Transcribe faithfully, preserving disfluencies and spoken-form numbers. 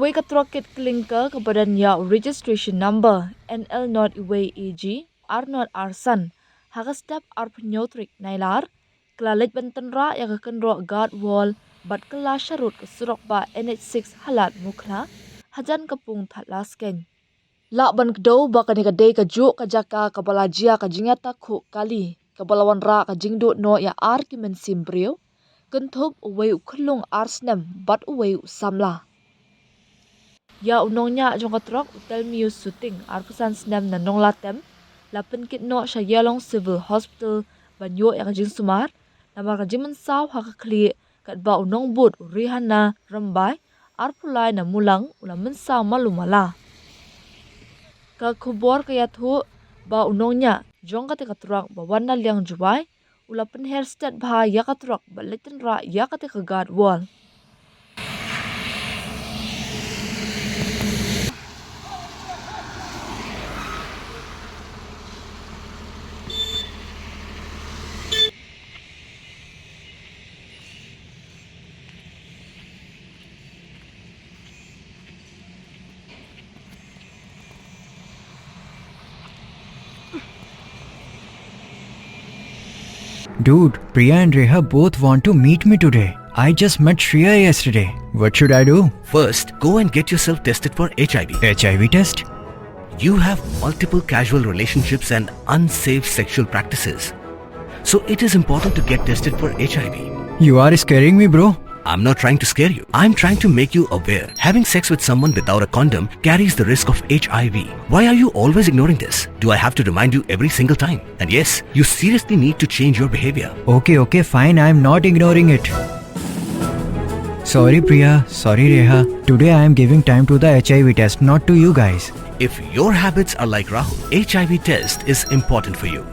Ka truck kit klinker kaba don ïa u registration number N L not uwei A G ar not ar san ha ka step arphew hynñiew tarik Nailar, ka la leit ban tynrah ïa ka kynroh guard wall bad kylla sharud ka surok bah N H six ha Lad Mukhla hajan ka pung Thadlaskein. Lah ban kdew ba kane ka dei kajuh ka jaka kaba la jia ka jingïatakhuh kali kaba la wanrah ka jingduh noh ïa ar ki mynsiem briew, kynthup uwei u khyllung ar snem bad uwei u samla. Ïa u nongñiah jong ka truck, u Telmiu Suting, arphew san snem, na Nonglatem, la pynkit noh sha Ïalong Civil Hospital ban ïoh ïa ka jingsumar namar ka jingmynsaw ha ka khlieh, katba u nongbud, u Rihana Rymbai, arphew lai, na Mulang, u la mynsaw malu mala. Ka khubor ka ïathuh ba u nongñiah jong kata ka truck ba wan na liang Jowai u la pynher stet bha ïa ka truck bad leit tynrah ïa kata ka guard wall. Dude, Priya and Reha both want to meet me today. I just met Shreya yesterday. What should I do? First, go and get yourself tested for H I V. H I V test? You have multiple casual relationships and unsafe sexual practices. So it is important to get tested for H I V. You are scaring me, bro. I'm not trying to scare you. I'm trying to make you aware. Having sex with someone without a condom carries the risk of H I V. Why are you always ignoring this? Do I have to remind you every single time? And yes, you seriously need to change your behavior. Okay, okay, fine. I'm not ignoring it. Sorry, Priya. Sorry, Reha. Today I am giving time to the H I V test, not to you guys. If your habits are like Rahul, H I V test is important for you.